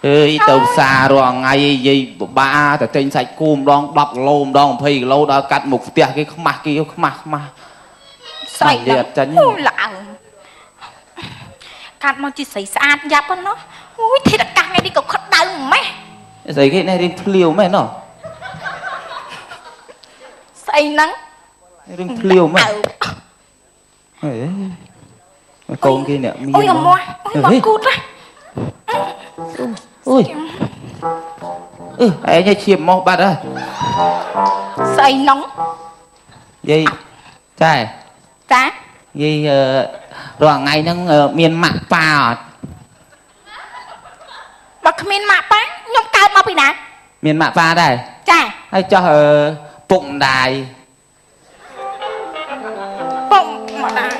អើយទៅផ្សាររាល់ថ្ងៃយាយបបាតែទិញសាច់គោម្ដង10គីឡូម្ដង20គីឡូដល់កាត់មុខផ្ទះគេខ្មាស់គេខ្មាស់ខ្មាស់ ស្អី និយាយអត់ចាញ់ អូល្អៅកាត់មកជាស្រីស្អាតយ៉ាប់ហ្នឹងណោះអូយធាតុអាកាសថ្ងៃនេះក៏ក្តៅម៉េះ ស្អីគេនេះរៀងភ្លាវមែនណោះ ស្អីហ្នឹង រៀងភ្លាវមែនហេកូនគេអ្នកមាន អូយអមោះអូយមកគូតណា អូយអឺឯងឈាមមកបាត់ហើយ ស្អីហ្នឹង យាយចា ចា យាយរាល់ថ្ងៃហ្នឹងមានម៉ាក់ប៉ាអត់ បើគ្មានម៉ាក់ប៉ាខ្ញុំកើតមកពីណា មានម៉ាក់ប៉ាដែរ ចា ហើយចោះពុកម្ដាយ ពុកម្ដាយ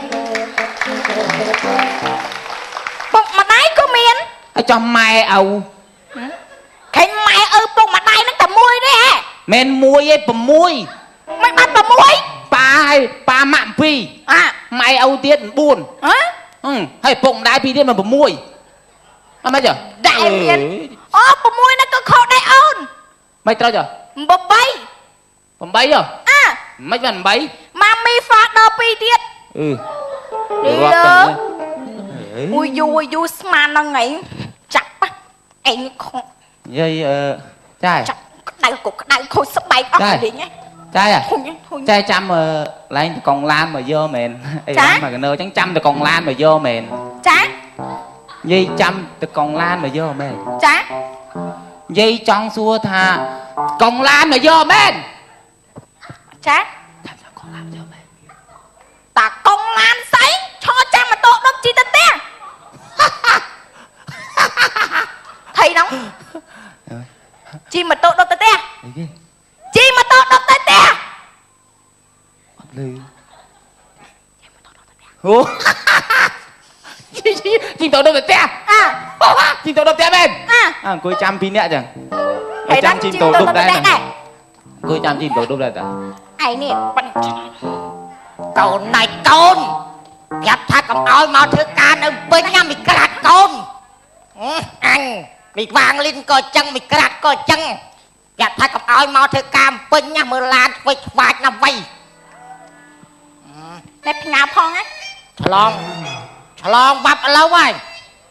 ពុកម្ដាយក៏មាន ហើយចោះម៉ែឪ ឃើញម៉ែឪពុកម្ដាយហ្នឹងតែមួយទេហ៎ មិនមួយទេ6 មិនបាត់6 ប៉ាហើយប៉ាម៉ាក់2 អា ម៉ែឪទៀត9 ហ៎ ហើយពុកម្ដាយ2ទៀតមិន6អត់ម៉េចចុះ ដែរមានអូ6ហ្នឹងក៏ខុសដែរអូន មិនត្រូវចុះ 8 8ចុះ អា មិនបាន8 ម៉ាមី father 2ទៀត អឺរាប់តែ អូយយូរយូរស្មានហ្នឹងឯងចាប់ឯងខុស និយាយអឺចា ចាប់ក្តៅក៏ក្តៅខូចស្បែកអស់លេង ចា ធុញធុញ ចាចាំឡើងតកងឡានមកយកមែនអីមកកណើអញ្ចឹងចាំតកងឡានមកយកមែន ចា និយាយចាំតកងឡានមកយកមែន ចា និយាយចង់សួរថាកងឡានមកយកមែន ចា ចាំកងឡានយកមែន តាកងឡានស្អីឈរចាំម៉ូតូដុបជីទៅផ្ទះថៃហ្នឹងជីម៉ូតូដុបទៅផ្ទះ អីគេ ជីម៉ូតូដុបទៅផ្ទះ អត់លឺអូជីម៉ូតូដុបទៅផ្ទះ អា ជីម៉ូតូដុបផ្ទះមែន អា អង្គុយចាំ2នាក់ចឹងចាំជីម៉ូតូដុបដែរអង្គុយចាំជីម៉ូតូដុបដែរតា ឯនេះប៉ិន កូនណៃកូនប្រាប់ថាកុំឲ្យមកធ្វើការនៅពេញណាមីក្រាត់កូនអញមីវាងលិនក៏ចឹងមីក្រាត់ក៏ចឹងប្រាប់ថាកុំឲ្យមកធ្វើការពេញណាមើលឡានឆ្វេងឆ្វាចណាវៃ តែផ្ញើផងណា ឆ្លងឆ្លងបាប់ឥឡូវហើយ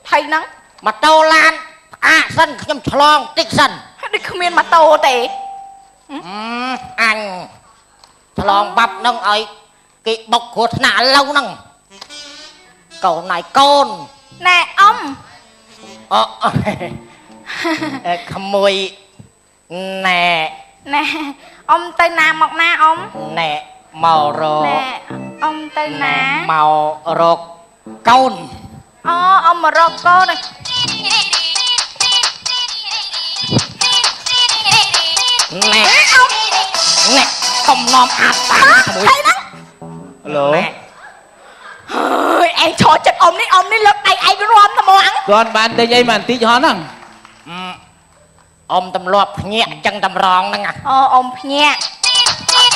ថៃហ្នឹង ម៉ូតូឡានផ្អាកសិនខ្ញុំឆ្លងតិចសិន ដូចគ្មានម៉ូតូទេ អញឆ្លងបាប់នឹងឲ្យគេបុកគ្រោះថ្នាក់ឥឡូវហ្នឹងកូនណៃកូន ណែអ៊ំ អូក្មួយណែ ណែអ៊ំទៅណាមកណាអ៊ំ ណែមករក ណែអ៊ំទៅណា មករកកូន អូអ៊ំមករកកូន ណែណែកុំនាំអាតា មួយហ្នឹង ឡូ ហើយឯងឈរចិត្តអ៊ំនេះអ៊ំនេះលើកដៃឯងរាំត្មង គាត់បានទិញអីមកបន្តិចហ៎ហ្នឹង អ៊ំទម្លាប់ភ្ញាក់ចឹងតម្រងហ្នឹង អូអ៊ំភ្ញាក់អ៊ំ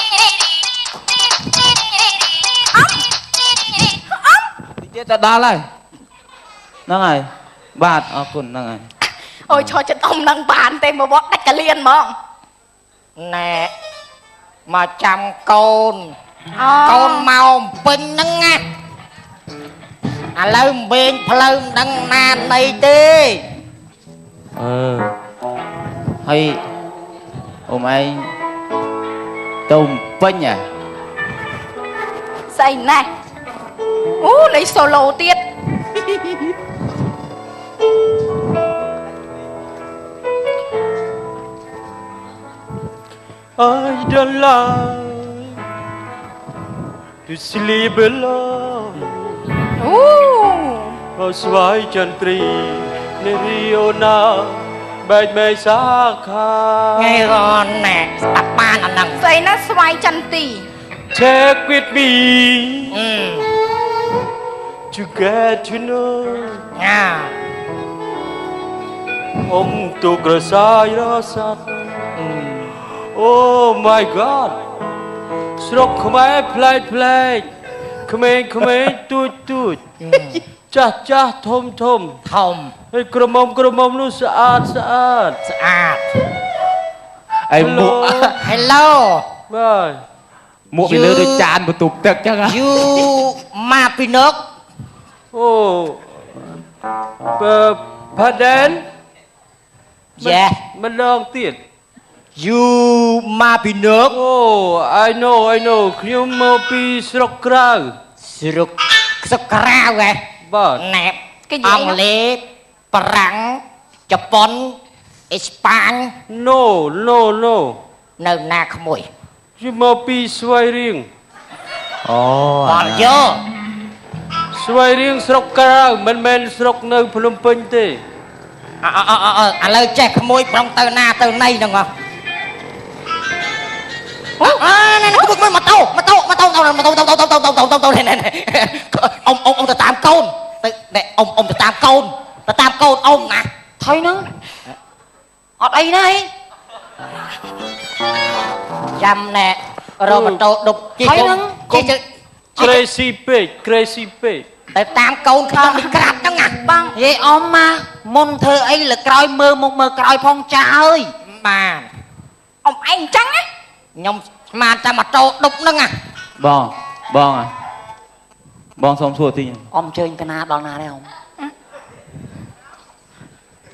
អ៊ំ តិចទៀតទៅដល់ហើយហ្នឹងហើយបាទអរគុណហ្នឹងហើយ អូយឈរចិត្តអ៊ំនឹងបានទេមកវត្តដាច់កលៀនហ្មង ណែមកចាំកូនកូនមកពេញហ្នឹងណាឥឡូវវិញផ្លូវមិនដឹងណាណីទេ អឺហើយអ៊ំឯងទៅពេញហ៎ ស្អីណែអូលេងសូឡូទៀត I don't like to sleep alone អូ អូស្វាយចន្ទ្រីនារីអូណាបែកមេសាខា ថ្ងៃរនណែស្ដាប់បានអាហ្នឹង ស្អីណាស្វាយចន្ទី Take with me to get to know ញ៉ា អ៊ំទូក្រសាយរសាត់ Oh my god ស្រុកខ្មែរប្លែកប្លែកក្មេងក្មេងទូចទូច ចាស់ចាស់ធំធំ ធំ ហើយក្រមុំក្រមុំនោះស្អាតស្អាត ស្អាត អីមួក Hello បាទ មួកពីលើដូចចានបន្ទប់ទឹកចឹងហ៎ you មកពីនឹក អូបើផាដែន Yeah ម្ដងទៀត you មកពីនឹក អូ I know I know ខ្ញុំមកពីស្រុកក្រៅ ស្រុកស្រុកក្រៅហ៎ បាទ ណែប គេនិយាយ អង់គ្លេសបារាំងជប៉ុនអេស្ប៉ាញ No no no នៅណាក្មួយ ខ្ញុំមកពីស្វាយរៀង អូ បលយោ ស្វាយរៀងស្រុកក្រៅមិនមែនស្រុកនៅភ្នំពេញទេ អអអអឥឡូវចេះក្មួយប្រុងទៅណាទៅណីហ្នឹងហ៎អើណែក្មួយក្មួយម៉ូតូម៉ូតូម៉ូតូម៉ូតូម៉ូតូម៉ូតូម៉ូតូម៉ូតូម៉ូតូណែណែអ៊ំអ៊ំអ៊ំទៅតាមកូនទៅណែអ៊ំអ៊ំទៅតាមកូនទៅតាមកូនអ៊ំណា ថយហ្នឹងអត់អីណាហី ចាំណែរកម៉ូតូដប់ជិះជិះទៅ Crazy ពេក Crazy ពេក ទៅតាមកូនខ្ញុំនេះក្រាបហ្នឹងណា បង និយាយអ៊ំមកមុនធ្វើអីលើក្រោយមើលមុខមើលក្រោយផងចាស់អើយ បាទ អ៊ំឯងអញ្ចឹងណា ខ្ញុំស្មានតែម៉ូតូដប់ហ្នឹងណា បងបងអាបងសុំសួរតិច អ៊ំជើញទៅណាដល់ណាដែរអ៊ំ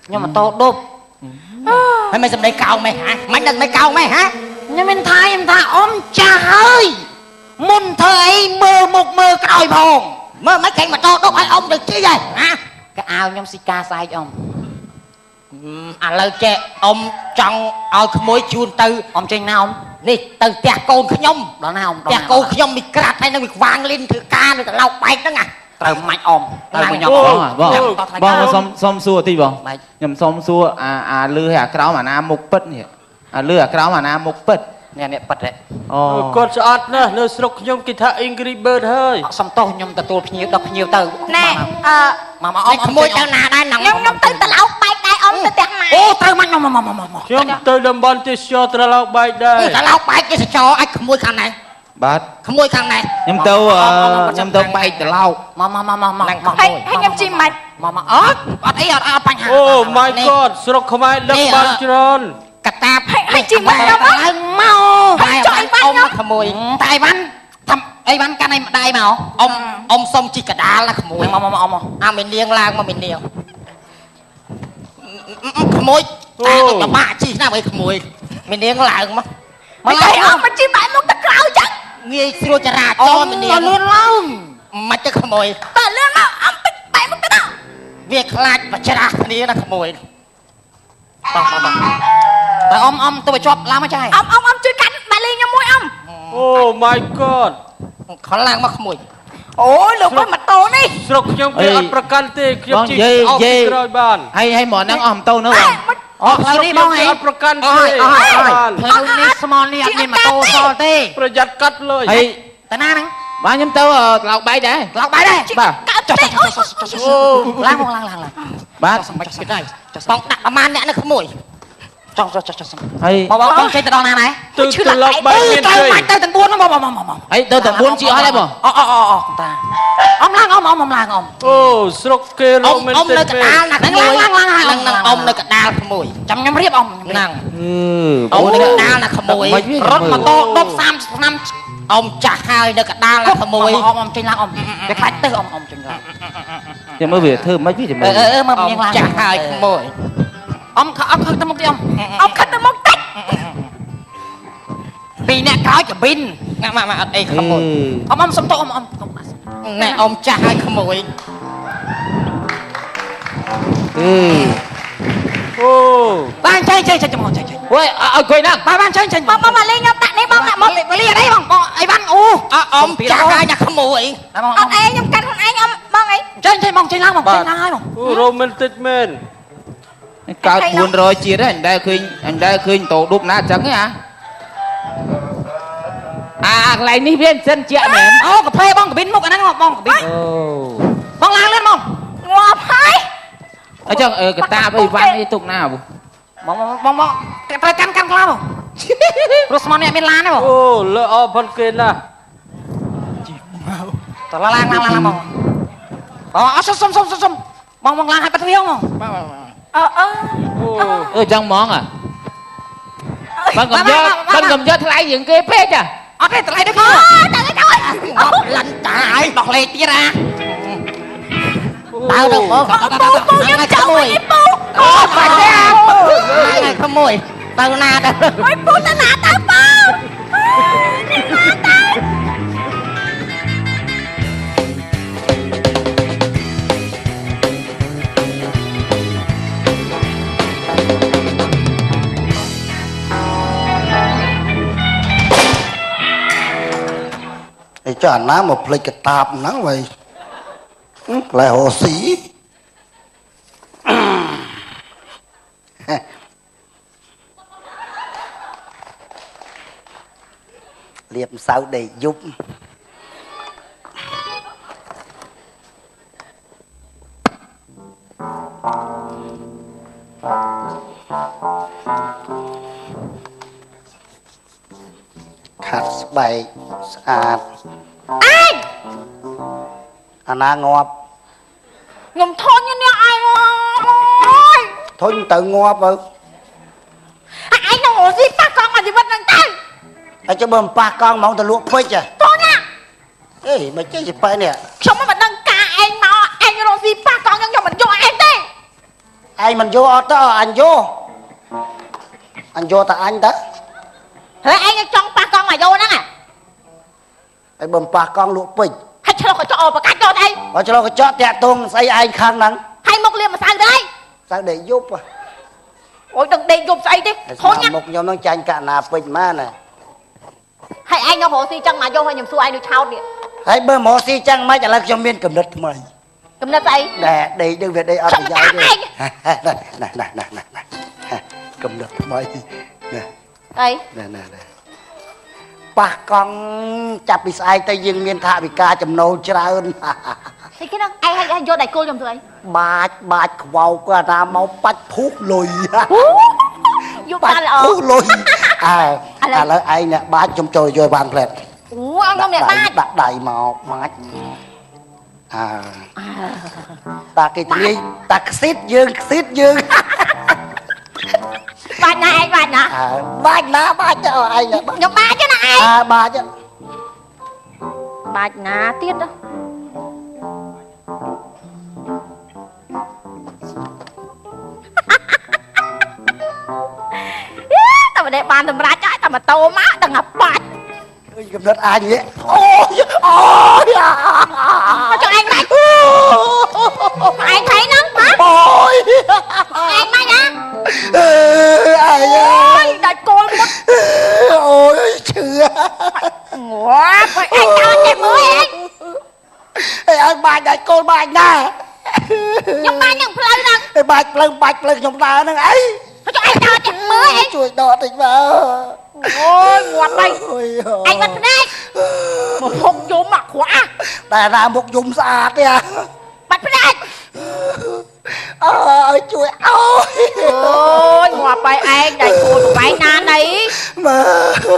ខ្ញុំម៉ូតូដប់ ហើយមិនសម្ដីកោងម៉េះហ៎មិនដឹងមិនកោងម៉េះហ៎ ខ្ញុំមិនថាខ្ញុំថាអ៊ំចាស់ហើយមុនធ្វើអីមើលមុខមើលក្រោយផង មើលមិនឃើញម៉ូតូដប់ឲ្យអ៊ំទៅជិះហ៎ហ៎ កៅអៅខ្ញុំស៊ីការស្អែកអ៊ំ ឥឡូវចេះអ៊ំចង់ឲ្យក្មួយជូនទៅ អ៊ំចេញណាអ៊ំ នេះទៅផ្ទះកូនខ្ញុំ ដល់ណាអ៊ំ ផ្ទះកូនខ្ញុំមីក្រាត់ហើយនឹងមីខ្វាងលីនធ្វើការនៅត្រឡោកបែកហ្នឹងណា ត្រូវម៉ាច់អ៊ំត្រូវមួយខ្ញុំ បងអាបងបងសុំសុំសួរតិចបង ម៉េច ខ្ញុំសុំសួរអាអាលឺហើយអាក្រោមអាណាមុខពិតនេះអាលឺអាក្រោមអាណាមុខពិត នេះនេះប៉ិតហ៎ អូ គាត់ស្អាតណាស់នៅស្រុកខ្ញុំគេថា Angry Bird ហើយ អត់សំទោសខ្ញុំទទួលភ្ញៀវដល់ភ្ញៀវទៅ ណែអឺ មកមកអ៊ំ នេះក្មួយទៅណាដែរហ្នឹង ខ្ញុំខ្ញុំទៅត្រឡោកបែកដែរអ៊ំទៅផ្ទះម៉ែ អូត្រូវម៉ាច់មកមកមកមក ខ្ញុំទៅតំបន់ទេសចរត្រឡោកបែកដែរ ត្រឡោកបែកទេសចរអាចក្មួយខាងនេះ បាទ ក្មួយខាងនេះ ខ្ញុំទៅខ្ញុំទៅបែកត្រឡោក មកមកមកមកមក ហើយហើយខ្ញុំជិះម៉េច មកមកអត់អត់អីអត់អត់បញ្ហា អូ my god ស្រុកខ្មែរដឹកបានច្រើន កតាប ហើយហើយជិះម៉េចខ្ញុំ ឡើងមក ហើយចុះអីវ៉ាន់ អ៊ំ ខ្ញុំ ក្មួយ តែអីវ៉ាន់ធ្វើអីវ៉ាន់កាន់អីម្ដាយមក អ៊ំអ៊ំសុំជីកដាលណាក្មួយ មកមកមកមក អាមីនាងឡើងមកមីនាងក្មួយតាដូចលបាក់ជីណាស់អីក្មួយមីនាងឡើងមក មកតែអ៊ំមកជិះបែកមុខទៅក្រោយចឹង ងាយស្រួលចរាច អ៊ំ រណ៍មីនាង លឿនឡើង មិនទៅក្មួយ តើលឿនមកអ៊ំពេចបែកមុខទៅដល់ វាខ្លាចបច្រាស់គ្នាណាក្មួយ បងបងបងតែអ៊ំអ៊ំទៅឲ្យជាប់ឡើងមកចាយ អ៊ំអ៊ំអ៊ំជួយកាន់បាលីខ្ញុំមួយអ៊ំ អូ my god ខលឡើងមកក្មួយ អូយលោកអើយម៉ូតូនេះ ស្រុកខ្ញុំគេអត់ប្រកាន់ទេខ្ញុំជិះអោបពីក្រោយបាន ហើយហើយមកហ្នឹងអស់ម៉ូតូនៅបង មក អូផ្លូវនេះបងហី អត់ប្រកាន់ អស់ ទេ ហើយអស់ហើយ បាន ផ្លូវនេះស្មល់នេះអត់មានម៉ូតូសល់ទេ ប្រយ័ត្នកាត់លុយ ហើយ តាណាហ្នឹង បាទខ្ញុំទៅត្រឡោកបែកដែរ ឡោកបែកដែរ ជិះ បាទ កើតទេអូយ អូ ឡើងមកឡើងឡើងឡើង បាទ មិនគិតដែរ បងដាក់ប្រមាណអ្នកនៅក្មួយ ចង់ចង់ចង់ចង់ ហើយ បងបងបងចេញទៅដល់ណាដែរ ទៅត្រឡោកបែកមាន ត្រូវ ជ័យ បាច់ទៅទាំង4មកមកមកមក ហើយទៅទាំង4ជិះអស់ហើយបង អូអូអូអូតាអ៊ំឡើងអ៊ំអ៊ំអ៊ំឡើងអ៊ំ អូស្រុកគេរ អ៊ំ ៉ូមែន អ៊ំ ទិកពេ នៅកដាលកណាក្មួយ ឡើងឡើងឡើង នឹងនឹងអ៊ំនៅកដាលក្មួយ ចាំខ្ញុំរៀបអ៊ំ ហ្នឹង អឺ អ៊ំនៅកដាលណាក្មួយ រត់ម៉ូតូដប់30ឆ្នាំ អ៊ំចាស់ហើយនៅកដាលណាក្មួយ អ៊ំអ៊ំចេញឡើងអ៊ំវាខ្លាចទៅអ៊ំអ៊ំចេញឡើង ចាំមើលវាធ្វើមិនវាចាំមើល អឺអឺមើល អ៊ំ ញ៉ាំឡើង ចាស់ហើយក្មួយ អ៊ំអ៊ំខឹងទៅមុខទីអ៊ំ អ៊ំខិតទៅមុខតិច ពីអ្នកក្រោយកប៊ីន ណាមកមកអត់អីក្មួយ អ៊ំអ៊ំសុំទោសអ៊ំអ៊ំកុំ ណែអ៊ំចាស់ហើយក្មួយ អឺ អូ បានចេញចេញចេញមកចេញចេញ អូយអើអង្គុយហ្នឹង បាទបានចេញចេញ បងបងមកលេងខ្ញុំដាក់នេះបងដាក់មក មកលីអីបងបងអីវ៉ាន់អូ អអ៊ំចាស់ហើយណាក្មួយ បង អត់អីខ្ញុំកាន់ខ្លួនឯងអ៊ំបងអី ចេញចេញបងចេញឡើងបងចេញឡើងហើយបង អូរ៉ូមែនទិកមែន កើត400ជាតិហើយអញដែលឃើញអញដែលឃើញតោដប់ណាអញ្ចឹងហ៎អាអាកន្លែងនេះវាមិនសិនជាក់មែន អូកាហ្វេបងកប៊ីនមុខអាហ្នឹងបងកប៊ីន អូ បងឡើងលឿនបង ងាប់ហើយ អញ្ចឹងអឺកតាបអីវ៉ាន់អីទុកណាបង បងបងបងត្រូវកាន់កាន់ខ្លាំងបងព្រោះស្មោះនេះអត់មានឡានទេបង អូលើអផុនគេណាស់ តឡើងឡើងឡើងបង អត់សុំសុំសុំសុំបងបងឡើងឲ្យបាត់ទ្វាងហ្មង អឺអឺ អឺចឹងហ្មងអាបើកុំយកបើកុំយកថ្លៃជាងគេពេកចា អត់ទេថ្លៃដូចគ្នា ទៅទៅ ងប់លិនតាឲ្យដោះលេខទៀតអាដើរទៅបង ពូពូខ្ញុំចង់វិញពូ អូបាច់ទេអាក្មួយទៅណាទៅ អុយពូទៅណាទៅពូណាទៅ ឯចុះអាណាមកភ្លេចកតាបហ្នឹងវ៉ៃផ្លែរស់ស៊ីលាបម្សៅដេកយប់ខាត់ស្បែកស្អាត អេ អាណាងាប់ ខ្ញុំធុញនេះឯងអើយ ធុញទៅងាប់ទៅ ឯងនឹងរស់ស៊ីប៉ះកង់មួយជីវិតហ្នឹងទៅ ហើយចុះបើមិនប៉ះកង់ហ្មងទៅលក់ពេជ្រ ធុញណា អេមិនចេះសិប៉ែនេះ ខ្ញុំមិនដឹងការឯងមកឯងរស់ស៊ីប៉ះកង់ខ្ញុំមិនយកឯងទេ ឯងមិនយកអត់ទៅអញយកអញយកតែអញទៅ ហើយឯងចង់ប៉ះកង់មកយកហ្នឹង ហើយបើមិនប៉ះកង់លក់ពេជ្រ ហើយឆ្លុះកញ្ចក់ប្រកាច់យកអី បើឆ្លុះកញ្ចក់តាក់ទងស្អីឯងខាងហ្នឹង ហើយមកលាបម្សៅទៅអី ម្សៅដេកយប់ អូយដឹងដេកយប់ស្អីទេធុញ មុខខ្ញុំហ្នឹងចាញ់កណាពេជ្រម៉ាណា ហើយឯងនៅរស់ស៊ីចឹងមកយកឲ្យខ្ញុំសួរឯងដូចឆោតនេះ ហើយបើមករស់ស៊ីចឹងមិនឥឡូវខ្ញុំមានកំណត់ថ្មី កំណត់ស្អី ណែដេកនឹងវាដេកអត់ប្រយោជន៍ទេណែណែណែណែណែកំណត់ថ្មីណែ អី ណែណែណែប៉ះកង់ចាប់ពីស្អែកទៅយើងមានថវិកាចំណូលច្រើន ស្អីគេហ្នឹងឯងឲ្យយកដៃគោលខ្ញុំធ្វើអី បាច់បាច់ខ្វោកអាណាមកបាច់ភុះលុយ យកបានល្អ ភុះលុយអើឥឡូវឯងអ្នកបាច់ខ្ញុំចូលយកបានផ្លែត អូអងខ្ញុំអ្នកបាច់ ដាក់ដៃមកបាច់អើតាគេធ្លាយតាខ្ស៊ីតយើងខ្ស៊ីតយើង បាច់ណាឯងបាច់ណា បាច់ណាបាច់ទៅឯង ខ្ញុំបាច់ណាឯង អើបាច់ បាច់ណាទៀតតែមិនได้បានសម្រាប់ហើយតែម៉ូតូមកដឹងថាបាច់ កំណត់អញអូយអូយ មកចុះឯងបាច់ឯងថៃហ្នឹងបាទ អូយ ឯងបាច់ណា អឺឯង អូយដាច់គោលមុត អូយឈឺ ងាប់ឯងតើចេះមើលឯង ឯងឲ្យបាច់ដាច់គោលបាច់ណា ខ្ញុំបាច់នឹងផ្លូវហ្នឹង ឯបាច់ផ្លូវបាច់ផ្លូវខ្ញុំដើរហ្នឹងអី ចុះឯងតើចេះមើលឯង ជួយដកតិចមក អូយងាប់ហើយឯងបាត់ភ្នែកមកភុកយំអាក្រក់ តែណាមុខយំស្អាតទេ បាត់ភ្នែក អើយជួយអូយ អូយងាប់ហើយឯងដៃគួរប្រវែងណាណី មើ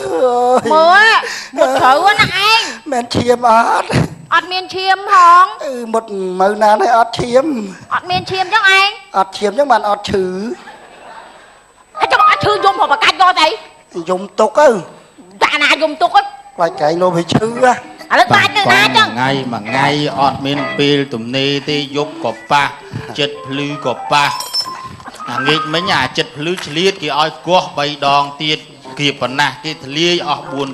ល មើលមុតត្រូវណាឯង មិនឈាមអត់ អត់មានឈាមផង អឺមុតមើលណានេះអត់ឈាម អត់មានឈាមចឹងឯង អត់ឈាមចឹងបានអត់ឈឺ ហើយចុះអត់ឈឺយំប្រកាច់យកទៅ យំទុកទៅ ដាក់ណាយំទុកទៅ ខ្លាចកែងលោវាឈឺ ឥឡូវបាច់នៅណាចឹង ថ្ងៃមួយថ្ងៃអត់មានពេលទំនេរទេយប់ក៏ប៉ះចិត្តភ្លឺក៏ប៉ះអាងាកមិញអាចិត្តភ្លឺឆ្លៀតគេឲ្យគោះ3ដងទៀតគៀបប៉ុណ្ណាគេធ្លាយអស់4000 យ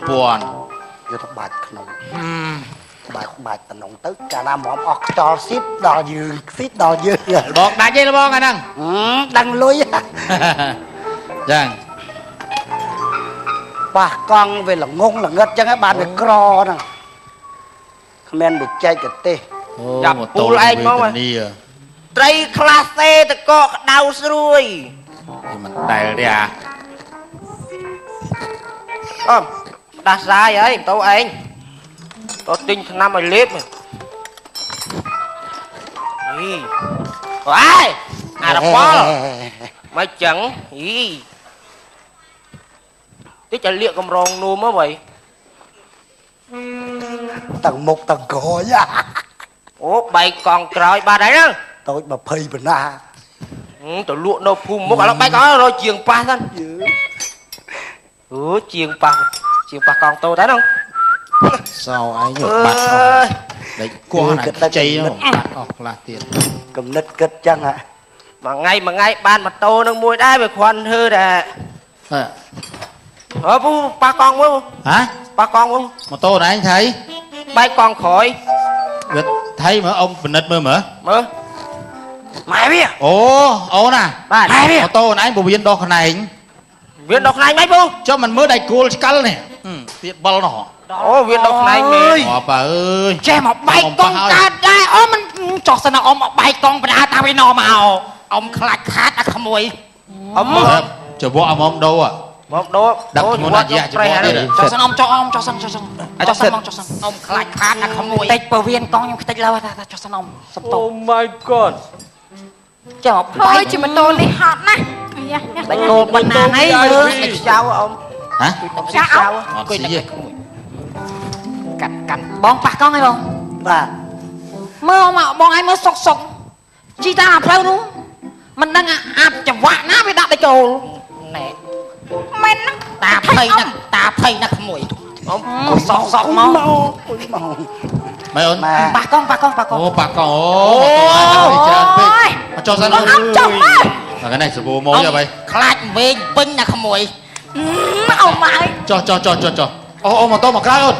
កទៅបាច់ក្នុងបាច់បាច់តំណងទៅកាលណាហ្មងអស់ខ្យល់ស៊ីតដល់យើងស៊ីតដល់យើង លបងដាច់ទេលបងអាហ្នឹង ដឹងលុយ ចឹង ប៉ះកង់វាល្ងងល្ងឹតចឹងហើយបានវាក្រហ្នឹងគ្មានបច្ចេកទេស ចាប់ពូលឯងមក ត្រីខ្លះសេតកកក្តៅស្រួយ មិនដែលទេអា អមដាស់សាយហើយម៉ូតូឯងទៅទិញថ្នាំឲ្យលេបអីអូយអារប៉លមិនចឹងអីតិចឲ្យលៀកកម្រងនួមហ៎វ៉ៃ ទាំងមុខទាំងក្រោយ អូបែកកង់ក្រោយបាត់ហើយហ្នឹង តូច20បណ្ណា ទៅលក់នៅភូមិមុខឥឡូវបែកកង់រកជាងប៉ះសិនអូជាងប៉ះជាងប៉ះកង់តូចដែរហ្នឹង សោឯងបាត់អស់ដេកគោះណាខ្ចីបាត់អស់ខ្លះទៀត កំណិតគិតចឹងហ่ะ មួយថ្ងៃមួយថ្ងៃបានម៉ូតូនឹងមួយដែរវាគ្រាន់ធ្វើតែអើពូប៉ះកង់មួយ ហ៎ ប៉ះកង់មួយ ម៉ូតូណែឯងថៃ បែកកង់ក្រោយ វាថៃមើលអ៊ំពិនិត្យមើលមើល មើល ម៉ែវា អូអូនណា បាទ ម៉ូតូណែឯងពវៀនដោះខ្នែង វាដោះខ្នែងម៉េចពូ ចុះមិនមើលដៃគោលឆ្កលនេះទៀតបលនោះ អូវាដោះខ្នែងមែន អូប៉ាអើយ ចេះមកបែកកង់កើតដែរអូមិនចោះសិនអ៊ំមកបែកកង់បដាតាវាណមក អ៊ំខ្លាចខាតអាក្មួយ អ៊ំ ចវអ៊ំដូ មកដូ ដាក់ធ្ងន់អាយៈចវទៀត ចោះសិនអ៊ំចោះអ៊ំចោះសិនចោះសិនចោះសិនមកចោះសិន អ៊ំខ្លាចខាតអាក្មួយ តិចពវៀនកង់ខ្ញុំខ្ទេចឡើយថាចោះសិនអ៊ំសុំតោ Oh my god ចេះមកបែក ហើយជាម៉ូតូនេះហត់ណាស់អាយ៉ា ដៃគោលបណ្ណាណីមើល ខ្ចៅអ៊ំ ហ៎ ចាអ៊ំ អត់ស៊ីទេ កាត់កាន់ បងប៉ះកង់ហីបង បាទ មើលមកបងឯងមើលសុកសុកជីតាមអាផ្លូវនោះមិនដឹងអាប់ចង្វាក់ណាវាដាក់ដៃគោល ណែ មែនណា តាភ័យណាស់តាភ័យណាស់ក្មួយ អ៊ំ សុកសុកមក អុយមក ម៉េចអូន ម៉ែ ប៉ះកង់ប៉ះកង់ប៉ះកង់ អូប៉ះកង់អូច្រើនពេកមកចុះសិន បងអ៊ំចុះមក តែនេះសបូមកយកបី ខ្លាចវែងពេញណាក្មួយ អ៊ំមក ចុះចុះចុះចុះចុះអូអូម៉ូតូមកក្រោយអូន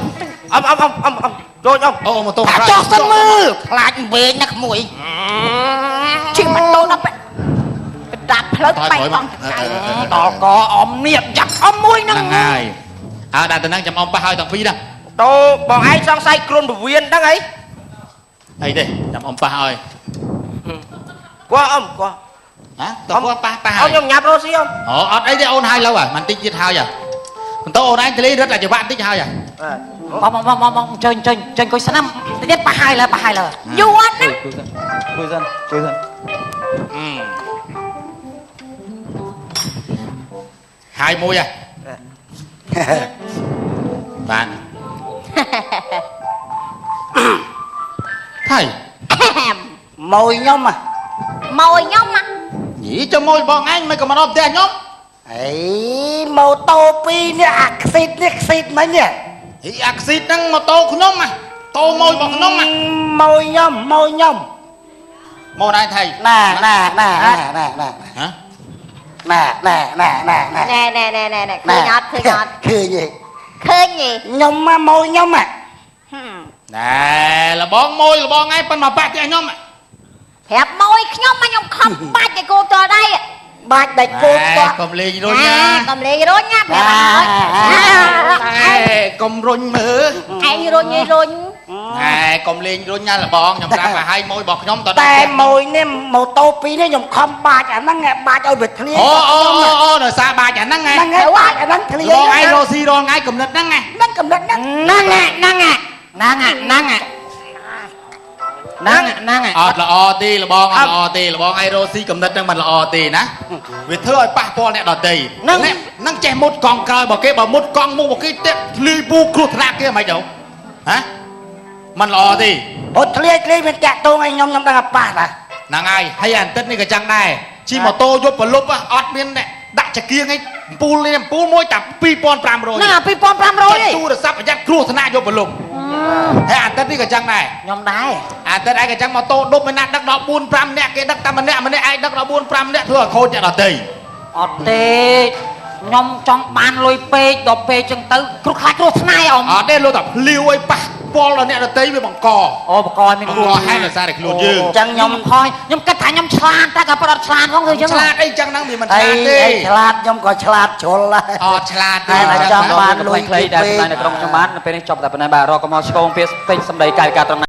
អ៊ំអ៊ំអ៊ំអ៊ំអ៊ំចូលអ៊ំ អូអូម៉ូតូមកក្រោយ ចោះសិនមើល ខ្លាចវែងណាក្មួយ ជិះម៉ូតូដល់បដាផ្លូវបែកកង់តកៅ ដល់កអ៊ំនេះយ៉ាប់អ៊ំមួយហ្នឹង ហ្នឹងហើយអើដាក់ទៅហ្នឹងចាំអ៊ំប៉ះឲ្យទាំងពីរហ្នឹង តោបងឯងសង្ស័យគ្រុនពវៀនហ្នឹងអី អីទេចាំអ៊ំប៉ះឲ្យ គាត់អ៊ំគាត់ ហ៎តើគាត់ប៉ះប៉ះ អ៊ំខ្ញុំញ៉ាំរស់ស៊ីអ៊ំ អូអត់អីទេអូនហើយឡូវហ่ะមិនតិចទៀតហើយហ่ะបន្តអូនឯងទលីរត់អាចច្បាក់តិចហើយហ่ะ បងបងបងបងចេញចេញចេញគុយសិនណាទៀតប៉ះហើយលើប៉ះហើយលើ យូរអត់ណា គួយសិនគួយសិន ហើយមួយហ่ะបានថៃ ម៉ួយខ្ញុំ មកខ្ញុំមក ញីចុះមួយបងឯងមិនក៏មកដល់ផ្ទះខ្ញុំ អីម៉ូតូពីរនេះអាខ្ស៊ីតនេះខ្ស៊ីតមិញនេះ ហីអាខ្ស៊ីតហ្នឹងម៉ូតូខ្ញុំហ่ะតូមួយរបស់ខ្ញុំហ่ะ ម៉ួយខ្ញុំម៉ួយខ្ញុំ មកដែរថៃ ណាណាណាណាណាណា ហ៎ ណាណាណាណាណា ណែណែណែណែណែឃើញអត់ឃើញអត់ ឃើញទេ ឃើញទេ ខ្ញុំមកម៉ួយខ្ញុំហ่ะ ណែលបងមួយលបងឯងប៉ុនមកប៉ះផ្ទះខ្ញុំ ប្រាប់មួយខ្ញុំមកខ្ញុំខំបាច់ឲ្យគោតដៃ បាច់ដាច់គោត កុំលេងរុញណា កុំលេងរុញណាប្រាប់ឲ្យ ណែកុំរុញមើល ឯងរុញឯងរុញ ណែកុំលេងរុញណាលបងខ្ញុំប្រាប់ឲ្យហើយមួយរបស់ខ្ញុំត តែម៉ួយនេះម៉ូតូពីរនេះខ្ញុំខំបាច់អាហ្នឹងបាច់ឲ្យវាធ្លាយ អូអូអូដោយសារបាច់អាហ្នឹង ហ្នឹងហើយបាច់អាហ្នឹងធ្លាយ បងឯងរស់ស៊ីរងថ្ងៃកំណត់ហ្នឹង ហ្នឹងកំណត់ហ្នឹង ហ្នឹងហ្នឹងហ្នឹងហ្នឹងហ្នឹងហ្នឹង អត់ល្អទេលបងអត់ល្អទេលបងឯងរស់ស៊ីកំណត់ហ្នឹងមិនល្អទេណាវាធ្វើឲ្យប៉ះពាល់អ្នកដទៃហ្នឹងចេះមុតកង់ក្រោយរបស់គេបើមុតកង់មុខរបស់គេទេធ្លាយពូគ្រោះថ្នាក់គេមិនទៅហ៎មិនល្អទេ អូធ្លាយធ្លាយមានតាក់ទងឲ្យខ្ញុំខ្ញុំដឹងថាប៉ះតា ហ្នឹងហើយហើយអាន្តិតនេះក៏ចឹងដែរជិះម៉ូតូយប់ប្រលប់អត់មានដាក់ចង្គៀងអីអំពូលនេះអំពូលមួយតែ2500 ហ្នឹងអា2500ឯង ទូរស័ព្ទប្រយ័ត្នគ្រោះថ្នាក់យកប្រលប់ហើយអាន្តិតនេះក៏ចឹងដែរ ខ្ញុំដែរ អាន្តិតឯងក៏ចឹងម៉ូតូដប់មិនណាដឹកដល់4 5នាក់គេដឹកតែម្នាក់ម្នាក់ឯងដឹកដល់4 5នាក់ធ្វើឲ្យខូចអ្នកដទៃ អត់ទេខ្ញុំចង់បានលុយពេកដល់ពេកចឹងទៅគ្រោះខ្លាចគ្រោះថ្នាក់អ៊ំ អត់ទេលោកតែភ្លាវឲ្យប៉ះពាល់ដល់អ្នកដទៃវាបង្ក អូបកឲ្យមាន បង្កហេតុដោយសារតែខ្លួនយើង អញ្ចឹងខ្ញុំ ខ្ញុំខយខ្ញុំគិតថាខ្ញុំឆ្លាតតែក៏ប៉ិតអត់ឆ្លាតផងធ្វើចឹង ឆ្លាតអីចឹងហ្នឹងវាមិន អី ឆ្លាតទេ អីឆ្លាតខ្ញុំក៏ឆ្លាតជ្រុលដែរ អត់ឆ្លាតទេ តែតែចង់បានលុយ ខ្លីៗដែលផ្សាយនៅក្រុមខ្ញុំបាននៅពេលនេះចប់តែប៉ុណ្ណេះបាទរកកំហុសឆ្គងពាក្យពេញសម្ដីកាយវិការត្រង់ណា